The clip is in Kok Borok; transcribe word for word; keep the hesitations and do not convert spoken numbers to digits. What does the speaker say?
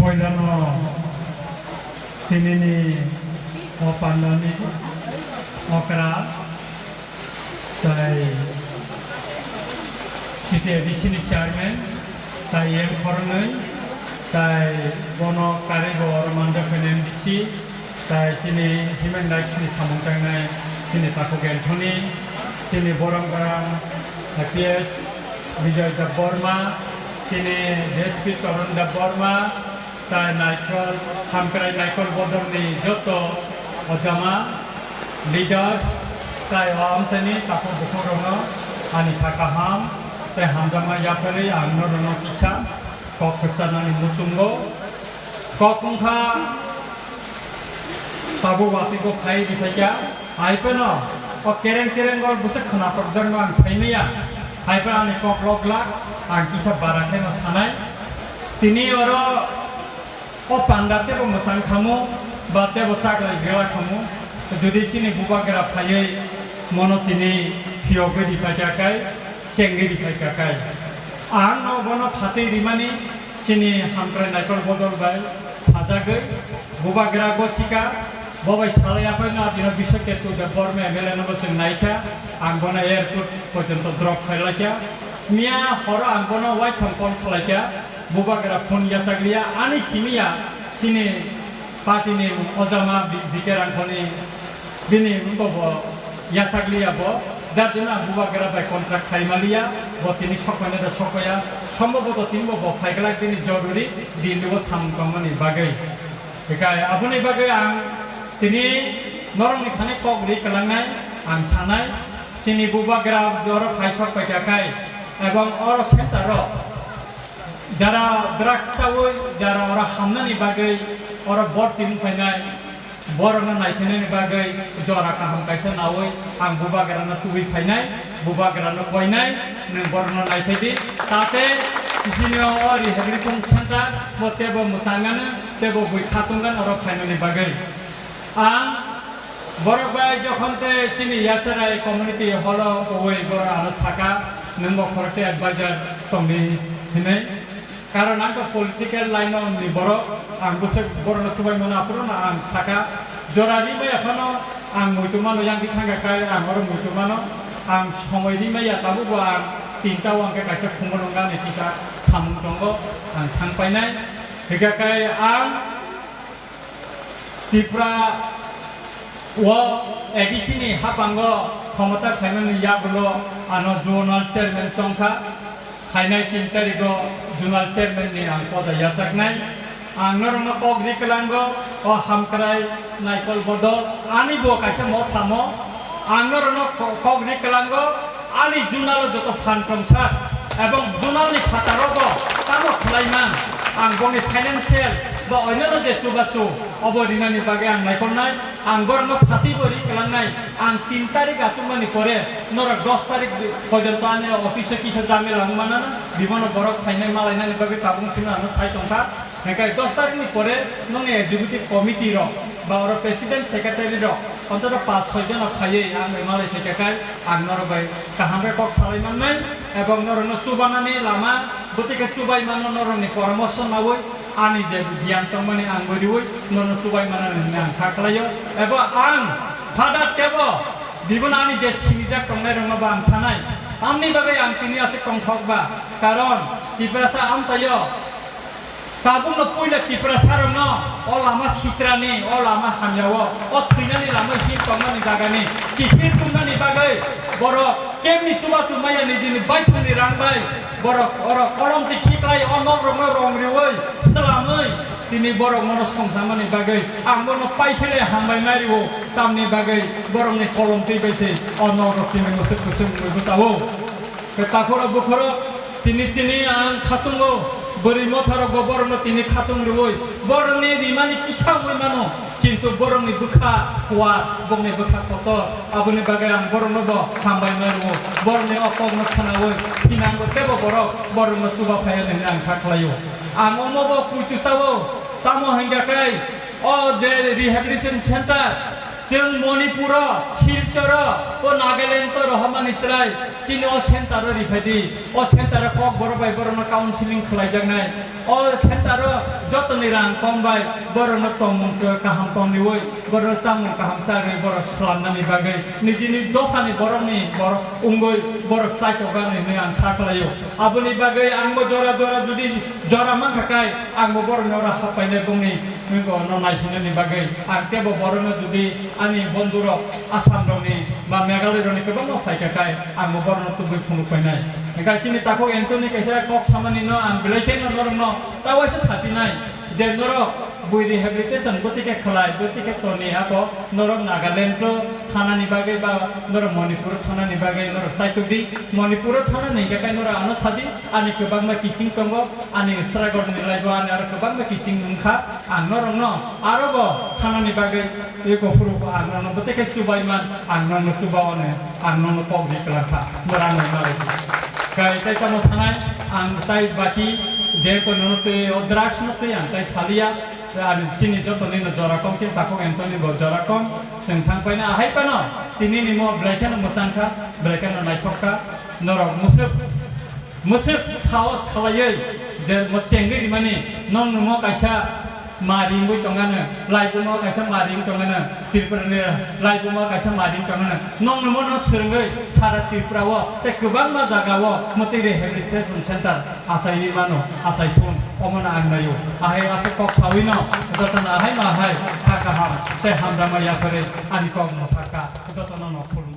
Poilano tinini o pandani okra tai C T A D C ni chairman tai M khornwi tai bono karigo oro manjak phai M D C tai chini human rights ni samung tangnai chini takhuk Anthony, chini borok borang I P S Bijoy Debbarma, chini D S P Charan Debbarma, tai Naikol, Hamkrai Naikol bodolni joto ojama, leaders, tai o amchaini takhuk bukhukrokno ani kha kaham tai hamjakma yapharwi ang norokno kisa kok khakchanani muchungo. Kok wngkha tabuk watwi kok khai rwphaikha, hai phano o kereng kereng o bwswk khwnathokjakno ang saimanya, hai phano ani kok lok glak, ang kisa bara kheno sanai. Tini oro o panda teibo mwchang khamu, ba teibo chaklai gela khamu, jodi chini bubagra phaiwi mono tini phiyogwi riphaikha kai, chengwi riphaikha kai. Ang no bono phatwi rimani chini Hamkrai Naikol bodol bai sajagwi bubagra gosika, bo bai salai aphai no adino Biswa Ketu Debbarma M L A no bo chwng naikha, ang bono airport porjonto drop khailaikha. Miya horo ang bono waitham call khwlaikha, bubagra phone yachakliya, ani simiya chini party ni ojama Bi-, B K Rangkhoni bini wngkha bo yachakliya bo, jar jeno ang bubagra bai contract khaimaliya, bo tini sokphaina da sokphaiya, somboboto tini bo bo phaiglak bini joruri Delhi o samung tongmani bagwi. Hikai aboni bagwi ang tini norokni thani kok ri kwlangnai, ang sanai, chini bubagra oro phai sokphaikha kai, ebong oro center o jara drugs chawi, jara oro hamnani bagwi oro borti wng phainai, borokno naithainani bagwi jora kaham kaisa nawi ang bubagrano tubui phainai, bubagrano koinai, nwng borokno naithai di, tate chini o rehabilitation center bo teibo mwchangano, teibo bui khatungano oro phainani bagwi. Ang borok bai jokhon tei chini Yasarai community hall o kowi borok ano saka, nwng bo khoroksa advisor tongdi hinwi. Karon ang khe political line o ni borok, ang bwswk borokno chubai mano, aphuru no ang saka. Jora ri maya phano ang muitu mano, yang di thangkha kai ang oro muitu mano. Ang somoi ri maya, tabuk bo ang tinta o ang khe kaisa khumulwng gani kisa samung tongo, ang thang painai. Hikha kai ang Tripura o A D C ni hapango khomota khlaimani yagulo ano zonal chairman chongkha, khainai tin tarigo zonal chairman ni ang poda yachaknai. Ang norokno kok ri kwlango, o Hamkrai Naikol Bodol ani bo kaisa mothamo, ang norokno ko-, kok ri kwlango. Ani zonal o joto phan tongsa ebong zonal ni phataro bo tamo khlai man, ang boni financial ba onyono je chubachu obo rinani bagwi ang naikolnai, ang borokno phatwi bo ri kwlangnai, ang tin tarik achukmani pore norok dos tarik porjonto ani office o kisa jamila wng manana, bibono borok phainai malainani bagwi tabuk simi ano sai tongkha. Hingke dos tarikni pore nongni executive committee rok ba oro president secretary rok ontoto pas soi jona phaiwi ang bai malai phaikha kai ang norok bai kaham khe kok salai mannai ebong norokno chubanani lama bwtwi khe chubai mano norokni poramorso naui ani je giyan tongmani ang bo riui norokno chubai manani hinwi ang kha khlaio ebo ang Father tebo bibono ani je sinijak tongnai rokno bo ang sanai tamni bagwi ang tini aswk tongthok ba karon Tiprasa amchaio Tabukno puila Tiprasarokno o lama sitrani, o lama hamyao, o thwinani lama him tongmani jagani kiphil tongmani bagwi borok kemni chubachu maya nijini baithangni rang bai borok oro kolom twi khiklai o nokrokno rong riui swlamwi tini borok mono songjakmani bagwi ang bono paiphile hambai nai rio tamni bagwi borokni kolom twi bai se o nokrok tini mwswk kwchwng wngwi bwtao. Khe takhoro bukhoro tini tini ang khatungo, bwrwi motharok bo borokno tini khatung rwui, borokni rimani kisa wngwi mano, kintu borokni bwkha kuar, bokni bwkha kotor, aboni bagwi ang borokno bo hambai ma rwo, borokni o kokno khnaui thinango tebo borok borokno chuba phaiya hinwi ang kha khlaio. Ang omo bo kuitu sao, tamo hingkha khe o je rehabilitation center, Chwng Manipuro, Silchoro, o Nagaland o rohormani chwrai chini o center o riphai di. O center o kok borok bai borokno counseling khlaijaknai. O center o Jotoni rang kom bai borokno tongmung kaham tongriwi, borokno chamung kaham chariwi borok swlamnani bagwi nijini dophani borokni borok wngwi borok chaitokgani hinwi ang sakhlaio. Aboni bagwi angbo jora jora judi jora mankha khe angbo borokni oro happainai bongni wngkha no naiphinani bagwi ang teibo borokno judi ani bondhurok Assamrokni ba Meghalairokni kwbangma phaikha khe angbo borokno tubui phunuk painai. Hingkha chini takhuk Anthony kaisa kok samanino ang belai kheno norokno ta waisa sapinai je norok bui rehabilitation bwtwi khe khlai, bwtwi khe toni abo norok Nagaland o thanani bagwi ba norok Manipur o thanani bagwi norok chaitokdi. Manipur o thanani hingkha khe norok ano sadi, ani kwbangma kiching tongo, ani struggle ni laibo ani aro kwbangma kiching wngkha. Ang norokno arobo thanani bagwi eko phuru ang norokno bwtwi khe chubaiman, ang norokno chubaoni, ang norokno kok ri kwlangkha, norang norokno. Kai tai tamo thanai, ang tai baki je ko nono twi o drugs no twi ang tai salia, ani chini joto nino jora kom, chini takhuk Anthony bo jora kom, chwng thang paina ahai pano, tini ni mo belai kheno mwchang kha, belai kheno naithok kha, norok mwswk, mwswk sahos khalaiwi je mo chengwi rimani, nong nungmo kaisa ma ringwi tongano, laibuma kaisa ma ring tongano, Tripura ni laibuma kaisa ma ring tongano. Nong nungmo no swrwngwi sara Tripura o tei kwbangma jaga o mwtwi rehabilitation center achaiwi mano, achai thung, omono ang naio. Ahai aswk kok sawi no, jotono ahai ma hai kha kaham tei hamjakma yapharwi ani kok mwthakha, jotono no khulum.